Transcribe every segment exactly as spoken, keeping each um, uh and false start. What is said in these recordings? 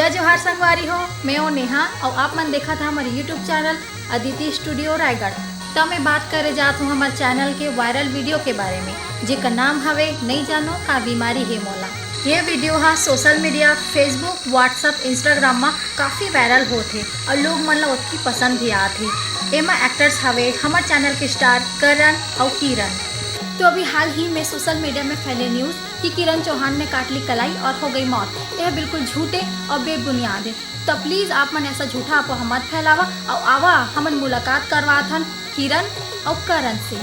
जय जोहार संगवारी हो, मैं ओ नेहा अउ आप मन देखत हा हमर YouTube channel Aditi studio Raigarh. त मैं बात करे जात हूँ हमर चैनल के वायरल वीडियो के बारे में, जेकर नाम हवे नई जानो का बीमारी हे मोला। ये वीडियो हा social media, Facebook, WhatsApp, Instagram मा काफी वायरल होत हे अउ लोग मन ला ओतकी पसंद भी आत हे। एमा एक्टर्स हवे हमर चैनल के स्टार करण अउ किरण। तो अभी हाल ही में सोशल मीडिया में फैले न्यूज कि किरण चौहान ने काट ली कलाई और हो गई मौत, यह बिल्कुल झूठे और बेबुनियाद है। तो प्लीज आप मन ऐसा झूठा अफवाह मत फैलावा। और आवा हमन मुलाकात करवात हन किरण और करण से।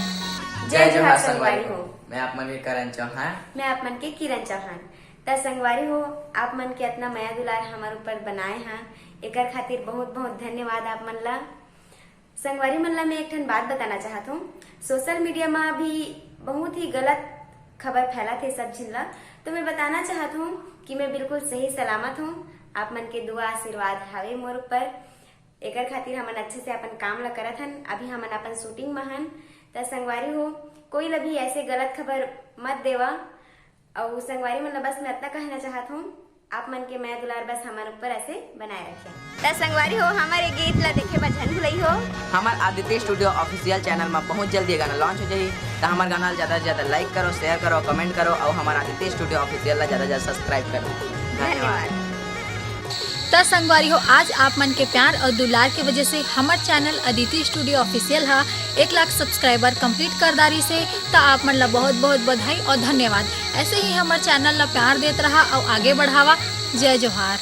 जय जोहार संगवारी हो। मैं आप मन के करण चौहान। मैं आप मन के किरण चौहान। त संगवारी हो, आप मन के इतना मया दुलार हमारे ऊपर बनाए हैं, एकर खातिर बहुत बहुत धन्यवाद आप मन ला। संगवारी मन ला मैं एक ठन बात बताना चाहत हूँ। सोशल मीडिया में भी बहुत ही गलत खबर फैला थे सब झिन ला, तो मैं बताना चाहत हूँ कि मैं बिल्कुल सही सलामत हूँ। आप मन के दुआ आशीर्वाद हावे मोर ऊपर, एकर खातिर हमन अच्छे से अपन काम ला करत हन। अभी हमन अपन शूटिंग में हन, त संगवारी हो, कोई ला भी ऐसे गलत खबर मत देवा। और संगवारी मन ला बस मैं इतना कहना चाहत हूँ, आप मन के मया दुलार बस हमन ऊपर ऐसे बनाए रखे। त संगवारी हो, हमारे गीत ला देखे बर झन भुलई हो। हमार आदित्य स्टूडियो ऑफिशियल चैनल में बहुत जल्दी ये गाना लॉन्च हो जाही, त हमार गाना ला ज्यादा से ज्यादा लाइक करो, शेयर करो, कमेंट करो और हमार आदित्य स्टूडियो ऑफिशियल ला ज्यादा से ज्यादा सब्सक्राइब करो। धन्यवाद। त संगवारी हो, आज आप मन के प्यार और दुलार के वजह से हमर चैनल अदिति स्टूडियो ऑफिशियल हा एक लाख सब्सक्राइबर कंप्लीट कर डारिस हे। त आप मन ला बहुत बहुत बधाई और धन्यवाद। ऐसे ही हमर चैनल ला प्यार देत रहा और आगे बढ़ावा। जय जोहार।